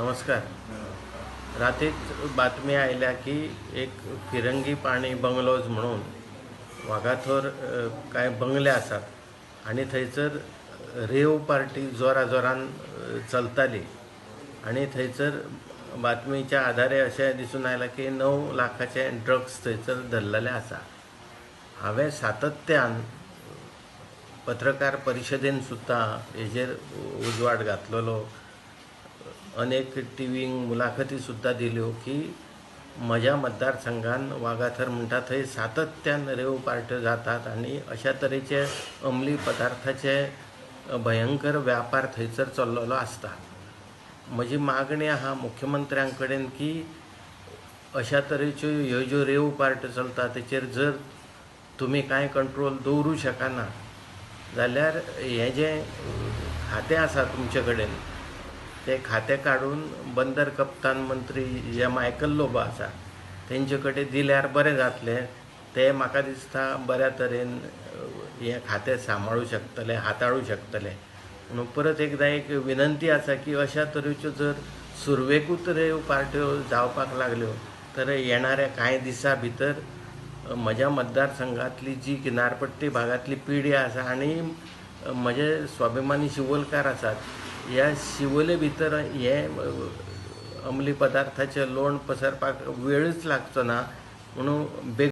नमस्कार. रातीच बातमी आयल्या की एक फिरंगी पाणी बंगलोज म्हणून वागाथोर कांय बंगले आसात आनी थंयसर रेव पार्टी जोरा जोरान चलताली आनी थंयसर बातमीच्या आधारे अशें दिसून आयलां की 9 लाखाचे ड्रग्स थंयसर धरलेले आसा. हांवें सातत्यान पत्रकार परिशदेन सुद्दां हेजेर उजवाड घातलेलो, अनेक टिवींक मुलाखती सुद्दां दिल्यो की म्हज्या मतदारसंघान वागाथर म्हणटा थंय सातत्यान रेव पार्ट्यो जातात आनी अशा तरेचे अंमली पदार्थाचे भयंकर व्यापार थंयसर चल्लेलो आसता. म्हजी मागणी आहा मुख्यमंत्र्यां कडेन की अशा तरेच्यो ह्यो ज्यो रेव पार्ट्यो चलता तेचेर जर तुमी कांय कंट्रोल दवरूं शकना जाल्यार हें जें खातें आसा तुमचे कडेन तें खातें काडून बंदर कप्तान मंत्री जे मायकल लोबो आसा तेंचे कडेन दिल्यार बरें जातलें. ते म्हाका दिसता बऱ्या तरेन हें खातें सांबाळूं शकतले, हाताळूं शकतले. म्हणून परत एकदां एक विनंती आसा की अशा तरेच्यो जर सुरवेकूच रेव पार्ट्यो जावपाक लागल्यो तर येणाऱ्या कांय दिसां भितर म्हज्या मतदारसंघातली जी किनारपट्टी भागांतली पिढी आसा आनी म्हजे स्वाभिमानी शिवोलकार आसात, ह्या शिवोले भितर हे अंमली पदार्थाचे लोण पसरपाक वेळूच लागचो ना. म्हणून बेगोबेग